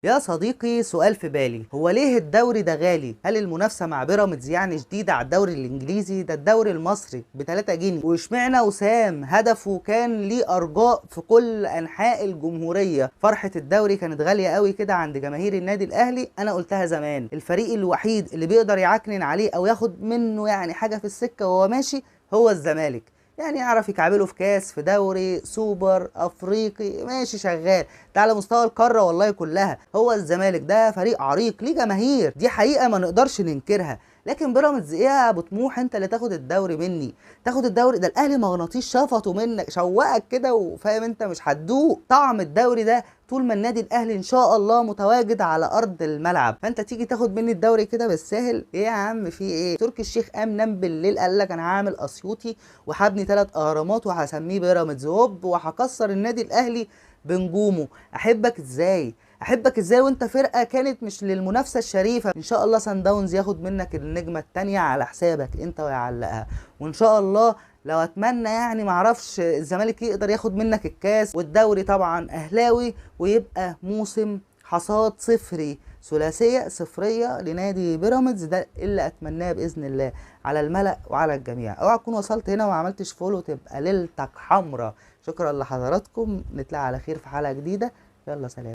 يا صديقي سؤال في بالي، هو ليه الدوري ده غالي؟ هل المنافسة مع بيراميدز يعني شديدة على الدوري الانجليزي؟ ده الدوري المصري ب3 جنيه، واشمعنى وسام هدفه كان ليه ارجاء في كل انحاء الجمهورية؟ فرحة الدوري كانت غالية قوي كده عند جماهير النادي الاهلي. انا قلتها زمان، الفريق الوحيد اللي بيقدر يعكنن عليه او ياخد منه يعني حاجة في السكة وهو ماشي هو الزمالك، يعني يعرف يكعبله في كاس، في دوري، سوبر افريقي، ماشي شغال ده على مستوى القارة والله كلها. هو الزمالك ده فريق عريق ليه جماهير، دي حقيقة ما نقدرش ننكرها. لكن بيراميدز ايه يا ابو طموح، انت اللي تاخد الدوري مني؟ تاخد الدوري ده الاهلي مغناطيس شفطه منك، شوقك كده، وفاهم انت مش هتدوق طعم الدوري ده طول ما النادي الاهلي ان شاء الله متواجد على ارض الملعب. فانت تيجي تاخد مني الدوري كده بالساهل؟ ايه يا عم في ايه؟ تركي الشيخ قام نام بالليل قال لك انا هعمل اسيوطي وهبني 3 اهرامات وهسميه بيراميدز، هوب وهكسر النادي الاهلي بنجومه. احبك ازاي؟ احبك ازاي وانت فرقه كانت مش للمنافسة الشريفة؟ ان شاء الله سان داونز ياخد منك النجمة الثانية على حسابك انت ويعلقها، وان شاء الله لو اتمنى يعني معرفش الزمالك يقدر ياخد منك الكاس والدوري طبعا اهلاوي، ويبقى موسم حصاد صفري، ثلاثية صفريه لنادي بيراميدز. ده اللي اتمناه باذن الله على الملأ وعلى الجميع. اوعى تكون وصلت هنا وما عملتش follow تبقى ليلتك حمرا. شكرا لحضراتكم، نتلاقى على خير في حلقة جديدة، يلا سلام.